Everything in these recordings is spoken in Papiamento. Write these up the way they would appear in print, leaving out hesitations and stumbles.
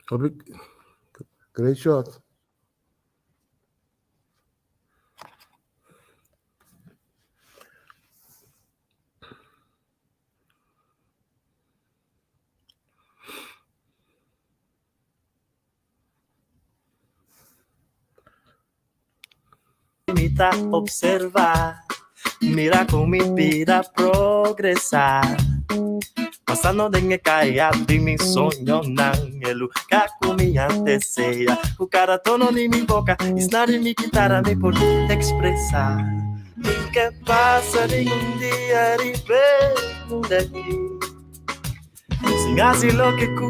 Great shot. Mi ta observa, mira con mi bida progresa. Pasando den e kaya di mi soñonan, e lugar ku mi a desea. Ku kada tono di mi boka i snar di mi kitara mi por expresa. Mi ke pasa den un dia riba e mundu aki. Sin hasi loke ku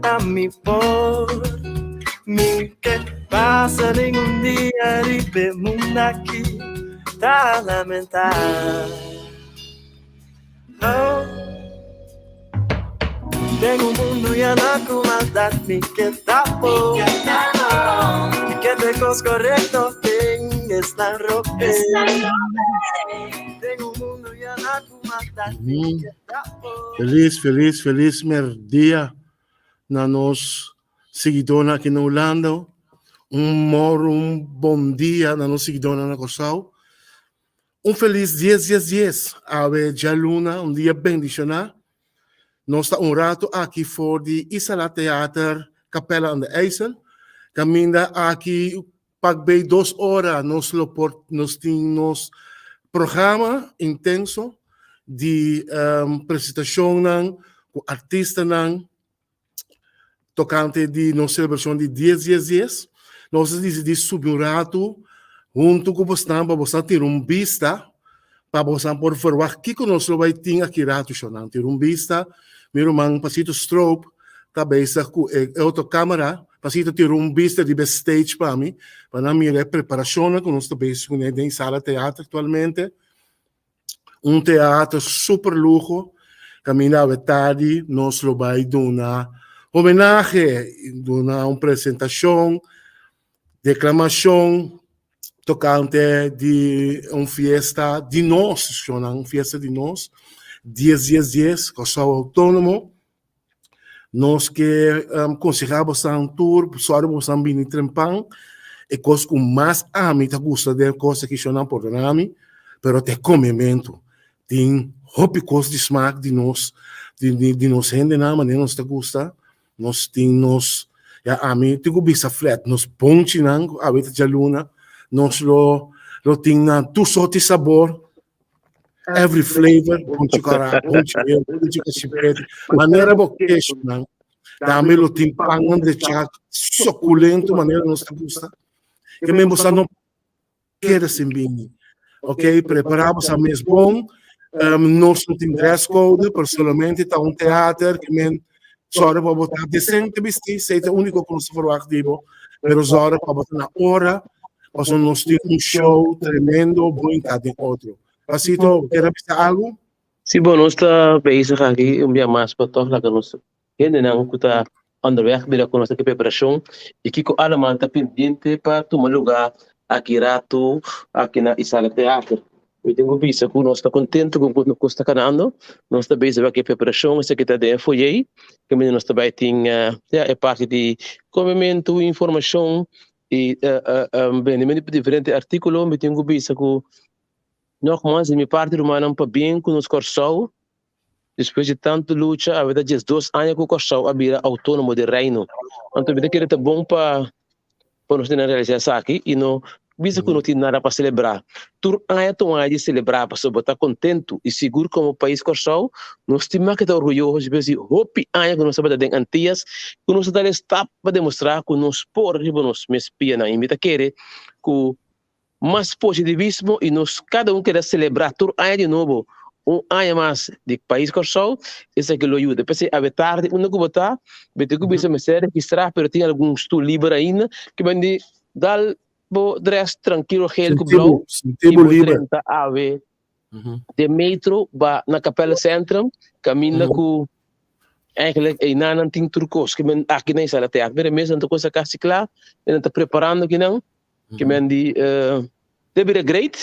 ami por. Mi ke pasa den un dia riba e mundu aki ta lamentá. Oh. Den un mundu yená ku maldat mi ke ta bon. Mi ke te kos korekto den esnan robes. Den un mundu yená ku Feliz, feliz, feliz merdia na nos siguidónan aki na Hulanda. Un moro, un bon dia na nos siguidónan na Kòrsou. Un feliz dies dies dies. Awe djaluna, un dia bendishoná. Nos ta un ratu aki for di Isala Theater Capelle aan de IJssel. Kaminda aki Pak bay dos ora nos lo por nos tin nos programa intenso di presentacionnan cu artistanan tocante di nos celebracion di dies dies dies. Nos a dicidi subi un rato hunto cu bosnan pa bosnan tira un bista pa bosnan por verwacht kico nos lo bay tin aki rato shownan. Tira un bista, mi ruman Pasito Stroop ta bezig cu e otro camera. Pasito tira un bista riba e stage pa mi, pa nan mira e preparacionnan cu nos ta bezig cune den sala teatro actualmente. Un teatro super luho, caminda awe tardi nos lo bay duna homenahe, duna un presentacion, declamacion tocante di un fiesta di nos, shownan, un fiesta di nos, dies dies dies, Kòrsou Outónomo. Nos ke konsehá bosan tur, sòru bosan bini trempan. E kos ku mas ami ta gusta den e kos aki shownan pordoná mi, pero ta e komementu. Tin hopi kos di smak di nos, di nos hendenan manera nos ta gusta. Nos tin nos, ya ami tin ku bisa flet, nos bonchinan ku awe ta djaluna, nos lo lo tin nan tur sorti sabor. Every flavor, bonchi kara, bonchi berde, bonchi kashipete, manera bo kesh nan. Tambe lo tin pannan de chak suculento manera nos ta gusta. Ke men bosa no keda sin bini. Ok, prepara bosa mes bon. Nos no tin dress code, pero solamente ta un theater ke men sòru pa bo ta decente bisti, esei ta e úniko ku nos ta verwagt di bo. Pero sòru pa bo ta na ora. Pasobra nos tin un show tremendo bon hinká den otro. Pasito, bo kier a bisa algu? Sí, bo, nos ta bezig aki un bia mas pa tòg laga nos hendenan ku ta onderweg bira konosé ki preparashon i kiko aleman ta pendiente pa tuma lugá aki ratu aki na Isala Theater. Mi tin ku bisa ku nos ta kontentu ku kon kos ta kanando. Nos ta bezig wak e preparashon, esaki ta den e foyer kaminda nos ta bai tin ya e parti di komementu, informashon I bendimento di diferente artíkulo, mi tin ku bisa ku nogmas di mi parti rumannan pabien ku nos Kòrsou despues di tantu lucha awe ta diesdos aña ku Kòrsou a bira outónomo di Reino. Anto mi ta kere ta bon pa pa nos tene realisa esaki i no bisa ku no tin nada pa selebrá. Tur aña ta un aña di selebrá pasobra bo ta kontentu i sigur komo pais Kòrsou nos tin mas ke ta orguyoso despues di hopi aña ku nos tabata den Antias ku nos a dal e stap pa demostrá ku nos por riba nos mes pianan i mi ta kere ku mas positivismo i nos kada un keda selebrá tur aña di nobo un aña mas di pais Kòrsou esaki lo yuda. P'esei awe tardi unda ku bo ta bo tin ku bisa mester registrá pero tin algun stul liber ainda ke bende dal Bo dress trankilo geel ku blou i bo drenta awe den metro ba na Capelle Centrum kaminda ku eigenlijk einan nan tin tur kos ke men aki na Isala Teatro. Mira mes nan ta kosa kasi kla i nan ta preparando kinan ke men di ta bira great.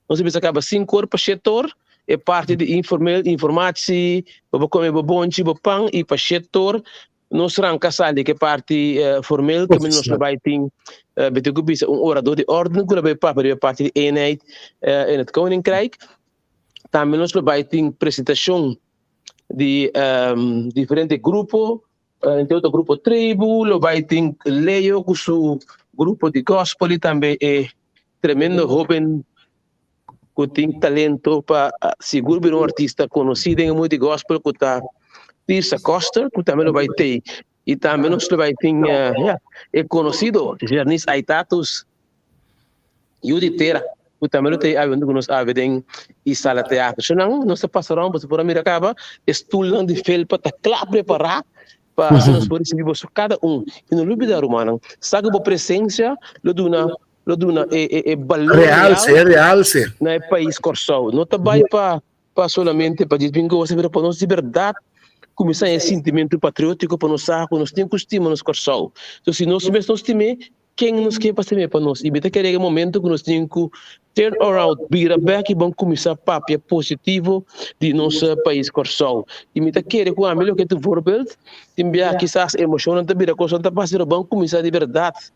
Nos a bisa kaba sinku or pa shet or e parti di informeel informatie bo bo kome bo bonchi bo pan i pa shet or. nos ranka sali ke parti formeel ke nos lo bai tin bete ku bisa un orador di orden ku lo bai papia riba parti di eenheid in het koninkrijk. Tambe nos lo bai tin presentashon di diferente grupo, entre otro grupo Tribu, lo bai tin Leo ku su grupo di gospel i tambe e tremendo hoben ku tin talento pa sigur bira un artista konosí den e mundu di gospel ku ta Tirsa Koster ku tambe lo bai tei. I tambe nos lo bai tin ya e konosido Jernis Aitatus yu di tera ku tambe lo tei awe huntu ku nos awe den Isala Teatro. So nan nos ta pasa rònt boso por a mira kaba e stulnan di felpa ta kla prepará pa asina nos por risibí boso kada un. I no lubidá rumannan, sa ku bo presensia lo duna lo duna e e e balor Realse, real realse. na e pais Kòrsou. No ta bai pa pa solamente pa djis bin gosa, pero pa nos di bèrdat kuminsá e sintimentu patriótiko pa nos sa ku nos tin ku stima nos Kòrsou. So si nos mes no stim'é, ken nos ke pa stim'é pa nos? I mi ta kere e momento ku nos tin ku turn around, bira bèk i bon kuminsá papia positivo di nos pais Kòrsou. I mi ta kere ku ami loke ta un voorbeeld, tin biaha kisas emoshonnan ta bira kosnan ta pasa, pero ban kuminsá di bèrdat.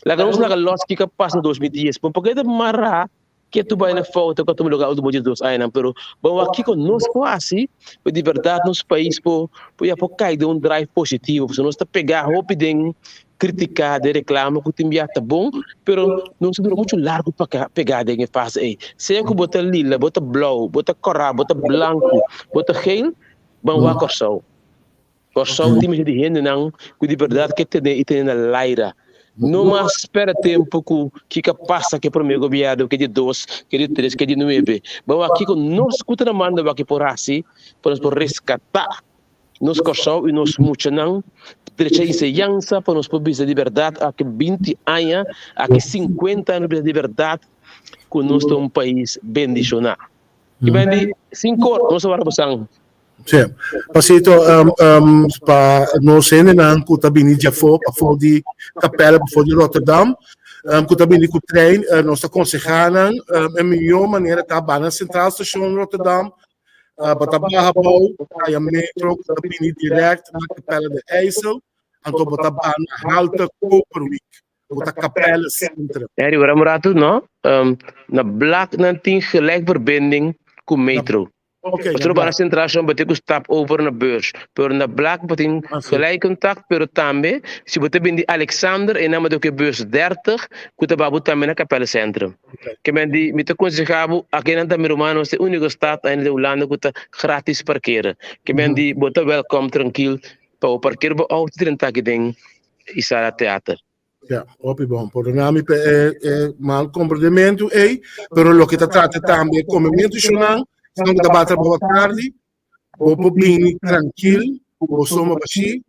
Laga nos laga los kiko a pasa na 2010. Bon, porque ta mará ke tu bai na foto ku a tuma lugar ultimo 12 añanan, pero bon wak kiko nos por hasi pa di berdad nos pais por por ya por kai den un drive positivo, pasobra nos ta pega hopi den critica, den reclamo ku tin bia ta bon, pero nos ta dura mucho largo pa pega den e fase ei. Sea ku bo ta lila, bo ta blou, bo ta kòrá, bo ta blanku, bo ta geel, ban wak Kòrsou. Kòrsou tin mester di hendenan ku di bèrdat ke tene i tene na laira. No mas spera tempu ku kiko a pasa ku e promé gobièrnu, ku e di dos, ku e di tres, ku e di nuebe. Bo wak kiko nos ku ta na manda wak por hasi pa nos por reskatá nos Kòrsou i nos muchanan, drecha enseñansa pa nos por bisa di bèrdat aki binti aña, aki sinkuenta aña nos bisa di bèrdat ku nos ta un pais bendishoná. I bende sin kor nos a wara bosan. Sí. Pasito, um, um, pa nos hendenan ku ta bini djafó, pafó di Capelle, pafó di Rotterdam, um, ku ta bini ku trein, uh, nos ta konsehá nan, um, e mihó manera ta ba na Centraal Station Rotterdam, uh, bo ta baha bou, kaya metro, ku ta bini direct na Capelle de IJssel, anto bo ta ba na halte Koperwiek. Bo ta Capelle Centrum. Harry, wara un rato, no? Um, na Blaak nan tin gelijk verbinding ku metro. Okay, Otro bana centraal station bo tin ku stap over na beurs. Pero na Blaak bo tin gelijk contact, pero tambe si bo ta bin di Alexander e nan bo ta ku e bus 30 ku ta ba bo tambe na Capelle Centrum. Okay. Ke men di mi ta konseha bo aki nan ta mi ruman nos ta e úniko stad ainda den Hulanda ku ta gratis parkeren. Ke men di bo ta welkom trankil pa bo parker bo auto drenta aki den Isala Theater. Ja, hopi bon. Perdona mi pe e, e mal comprendimentu ei, pero loke ta trata tambe comementu shonan, sino ku ta batra boa tardi, bo por bini trankil, ku bo soma bashi,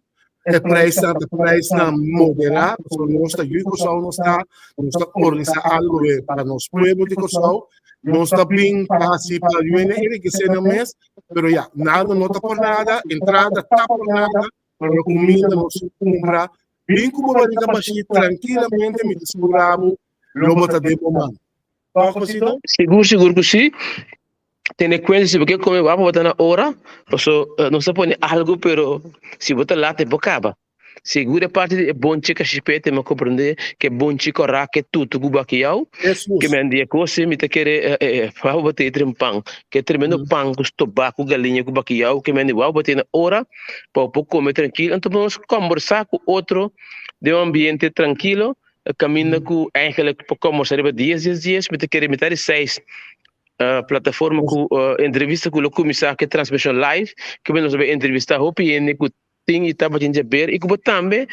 e prijsnan ta prijsnan moderá, pasobra nos ta yu Kòrsou nos ta, nos ta organisá algo e pa nos pueblo di Kòrsou, nos ta bin pa hasi pa yuene enrikesé nan mes, pero ya, nada no ta por nada, entrada ta por nada, Pero kuminda nos a kumpra, bin ku bo barriga bashí trankilamente mi ta sigurá bo lo bo ta den bo man. Tòg, Pasito? Sigur, sigur ku sí. Tene kuenta si bo ke kome wak bo ta na ora, paso nos ta pone algu pero si bo ta lat e por kaba. Sigur e parti di e bonchi kashipete mi a komprendé ke bonchi kòrá ke tutu ku bakiau Jesús. ke men di e kos mi ta kere wak bo ta e tren pan ke tremendo pan ku stobá ku galiña ku bakiau ke men di wak bo ta na ora pa bo por come trankil, anto nos combersa cu otro den un ambiente trankilo, caminda cu eigenlijk por combersa riba dies dies dies, mi ta kere mitad di seis plataforma cu entrevista cu lo cuminsa cu e transmision live, cu nos lo bay entrevista hopi hende cu tin y tabatin dje ber y cu bo tambe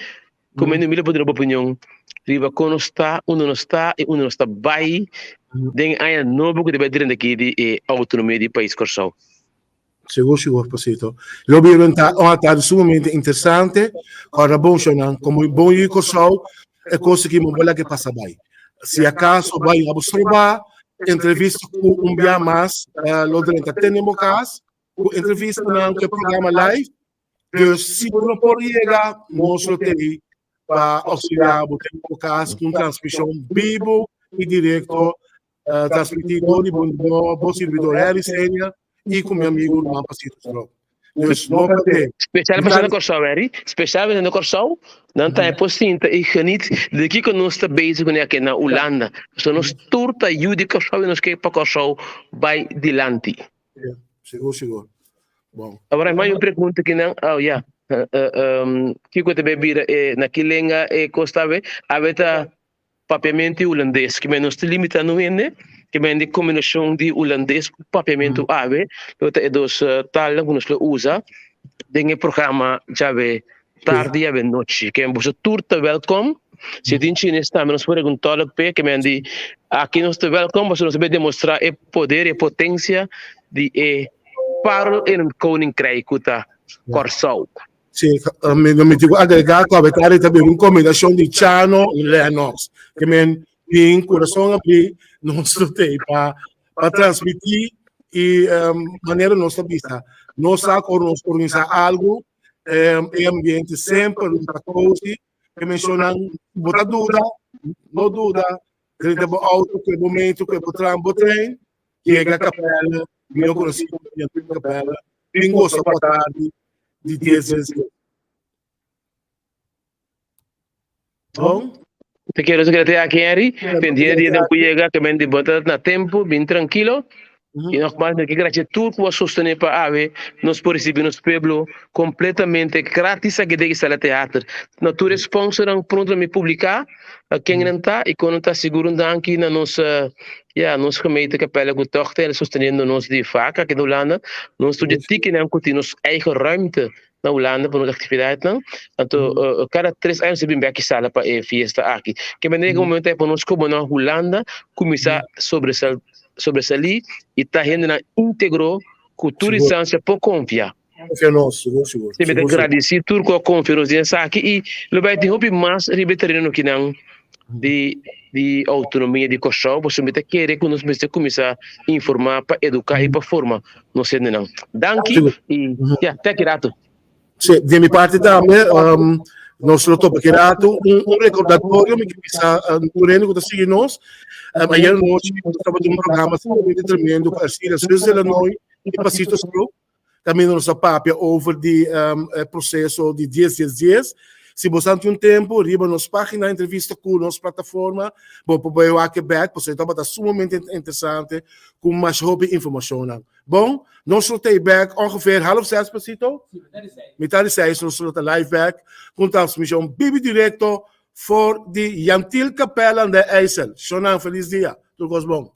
cu mi lo por duna bo opinion riba con nos ta, unda nos ta y unda nos ta bay den e aña nobo cu ta bay drenta aki di e autonomia di pais Corsou. Sigur, sigur, Pasito. Lo bira un ta un atardi sumamente interesante. Ora bon shownan, como bon yu Kòrsou, e kos aki mo bola ke pasa bai. Si acaso bai abo stroba, entrevista ku un bia mas, lo drenta tene bo kas, ku entrevistanan, ku e programa live. Dus si bo no por yega, nos lo tei pa auxiliá bo tene bo kas ku un transmishon bibo i direkto transmití dor di bo, bo, bo sirbidor Harry Senior i ku mi amigu Ruman Pasito Strop. Dus no perdé. Spesial pa na Kòrsou, Harry. Spesial pa na Kòrsou. Nan ta por sinta i geniet di kiko nos ta bezig kuné aki na Hulanda. So nos tur ta yu di Kòrsou i nos ke pa Kòrsou bai dilanti. Ja, sigur, sigur. Bon. Awor mai un pregunta ki nan, oh ja. Kiko ta bay bira e na ki lenga e kos ta awe? Awe ta Papiamentu i hulandes, ke men nos ta limita no hende, ke men di kombinashon di hulandes ku papiamentu awe, lo ta e dos talnan ku nos lo usa den e programa djawe tardi i awe nochi. Ke men boso tur ta wèlkòm. Si tin chines tambe nos por rega un tòlk p'e, ke men di aki nos ta wèlkòm pasobra nos ta bai demostrá e poder i e potensia di e parel in het koninkrijk ku ta Kòrsou. Sí, mi, mi digo agregar ku abetari ta un kombinashon di Chano i Lennox. Ke men tin corazón abrí nos lo te pa pa transmití i um, manera nos ta bisa. Nos sa ku nos organisa algo, um, e ambiente semper lo ta cozy. Ke mencionan, bo ta duda, no duda, drenta bo auto, ke bo metro, ke bo tram, bo trein, Yega Capella, mihó konosí komo Yantin Capella, bin gosa ku atardi di dies dies dies. Bon? Te quiero secretario aquí, Henry. Pendiente di tempo llega, que men di bota na tempo, bin tranquilo. Y nogmaals, mi ke gracia tur ku a sostene pa awe nos por recibi nos pueblo completamente gratis aki den Isala Theater. Na tur e sponsornan pronto mi publica ken nan ta y kon nan ta. Sigur un danki na nos Ya, nos gemeente Capelle ku tòg ta sosteniendo nos di vak aki na Hulanda. Nos tur di tikinan ku tin nos eigen ruimte na Hulanda pa nos aktividatnan. Anto kada tres aña nos ta bin bek sala pa e fiesta aki. Ke manera ku momento pa nos komo na Hulanda kuminsá sobresal sobresalí i ta hendenan íntegro ku tur instansia por konfia. Konfia nos, sigur, sigur. Si mi ta gradisí tur ku a konfia nos den esaki i lo bai tin hopi mas riba e tereno kinan di di outonomia di Kòrsou pasobra mi ta kere ku nos mester kuminsá informá pa eduká i pa forma nos hendenan. Danki i ya, te aki ratu. Sí, di mi parti tambe, nos lo topa aki ratu. Un rekordatorio mi ke bisa tur hende ku ta sigui nos. Ayer anochi nos tabata un programa sumamente tremendo ku Ercilla Zus de Lanoy i Pasito Stroop. Kaminda nos a papia over di e proseso di dies dies dies. Si bo sa tin un tempu, riba nos pagina entrevista ku nos plataforma, bo por bai wak e bek, pasobra e tabata sumamente interesante ku masha hopi informashonnan. Bon, nos lo ta ei bek ongeveer half zes, Pasito? Mitad di seis nos lo ta live bek ku un transmishon bibi direkto for di Yantil Capella aan de IJssel. Shonnan, felis dia. Tur kos bon.